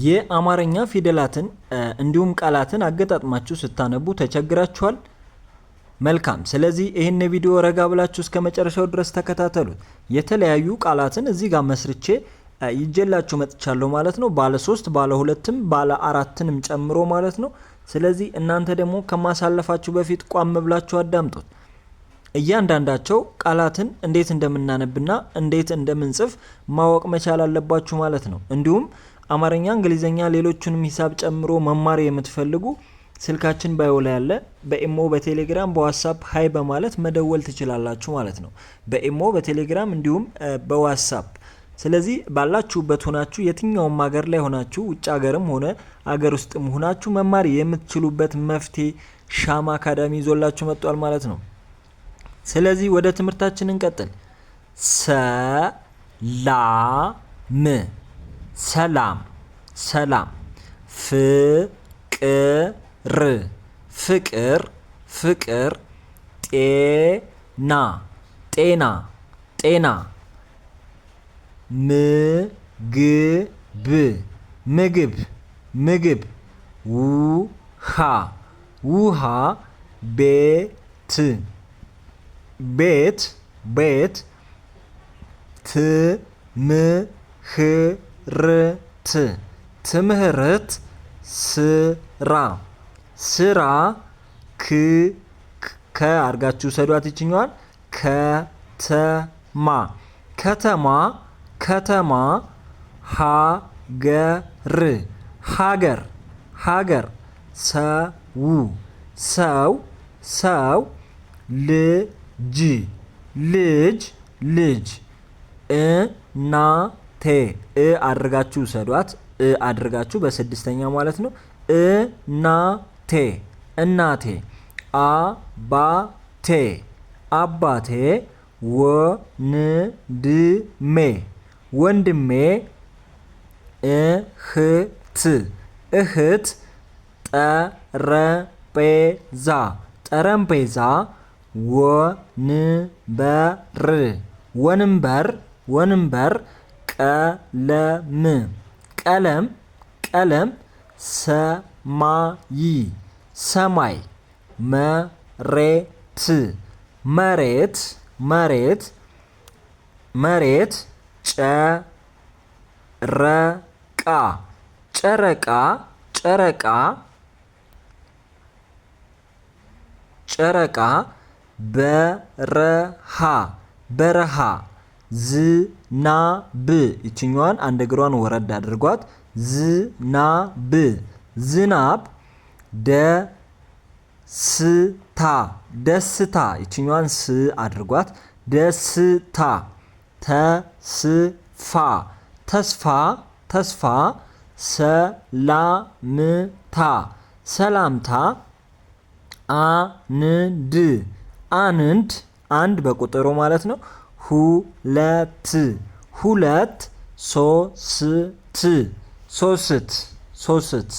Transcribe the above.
የአማርኛ ፊደላትን እንዲሁም ቃላትን አገጣጥማችሁ ስታነቡ ተቸግራችኋል? መልካም። ስለዚህ ይህን ቪዲዮ ረጋ ብላችሁ እስከ መጨረሻው ድረስ ተከታተሉት። የተለያዩ ቃላትን እዚህ ጋር መስርቼ ይዤላችሁ መጥቻለሁ ማለት ነው። ባለ ሶስት፣ ባለ ሁለትም፣ ባለ አራትንም ጨምሮ ማለት ነው። ስለዚህ እናንተ ደግሞ ከማሳለፋችሁ በፊት ቋም ብላችሁ አዳምጡት። እያንዳንዳቸው ቃላትን እንዴት እንደምናነብና እንዴት እንደምንጽፍ ማወቅ መቻል አለባችሁ ማለት ነው። እንዲሁም አማርኛ፣ እንግሊዝኛ፣ ሌሎቹንም ሂሳብ ጨምሮ መማር የምትፈልጉ ስልካችን bio ላይ ያለ በኢሞ፣ በቴሌግራም፣ በዋትሳፕ hi በማለት መደወል ትችላላችሁ ማለት ነው። በኢሞ፣ በቴሌግራም እንዲሁም በዋትሳፕ። ስለዚህ ባላችሁበት ሆናችሁ፣ የትኛውም ሀገር ላይ ሆናችሁ፣ ውጭ ሀገርም ሆነ አገር ውስጥም ሆናችሁ መማር የምትችሉበት መፍትሄ ሻማ አካዳሚ ይዞላችሁ መጥቷል ማለት ነው። ስለዚህ ወደ ትምህርታችን እንቀጥል። ሰላም፣ ሰላም፣ ሰላም። ፍቅር፣ ፍቅር፣ ፍቅር። ጤና፣ ጤና፣ ጤና። ምግብ፣ ምግብ፣ ምግብ። ውሃ፣ ውሃ። ቤት፣ ቤት፣ ቤት። ትምህርት፣ ትምህርት። ስራ፣ ስራ። ክ ከ አድርጋችሁ ሰዷት ይችኛዋል። ከተማ፣ ከተማ፣ ከተማ። ሀገር፣ ሀገር፣ ሀገር። ሰው፣ ሰው፣ ሰው። ልጅ፣ ልጅ፣ ልጅ። እናቴ፣ እ አድርጋችሁ ሰዷት፣ እ አድርጋችሁ በስድስተኛ ማለት ነው። እናቴ፣ እናቴ። አባቴ፣ አባቴ። ወንድሜ፣ ወንድሜ። እህት፣ እህት። ጠረጴዛ፣ ጠረጴዛ። ወንበር፣ ወንበር፣ ወንበር። ቀለም፣ ቀለም፣ ቀለም። ሰማይ፣ ሰማይ። መሬት፣ መሬት፣ መሬት፣ መሬት። ጨረቃ፣ ጨረቃ፣ ጨረቃ፣ ጨረቃ። በረሃ፣ በረሃ። ዝናብ፣ ይችኛዋን አንድ እግሯን ወረድ አድርጓት። ዝናብ፣ ዝናብ። ደስታ፣ ደስታ፣ ይችኛዋን ስ አድርጓት። ደስታ። ተስፋ፣ ተስፋ፣ ተስፋ። ሰላምታ፣ ሰላምታ። አንድ፣ አንድ፣ አንድ በቁጥሩ ማለት ነው። ሁለት፣ ሁለት። ሶስት፣ ሶስት፣ ሶስት።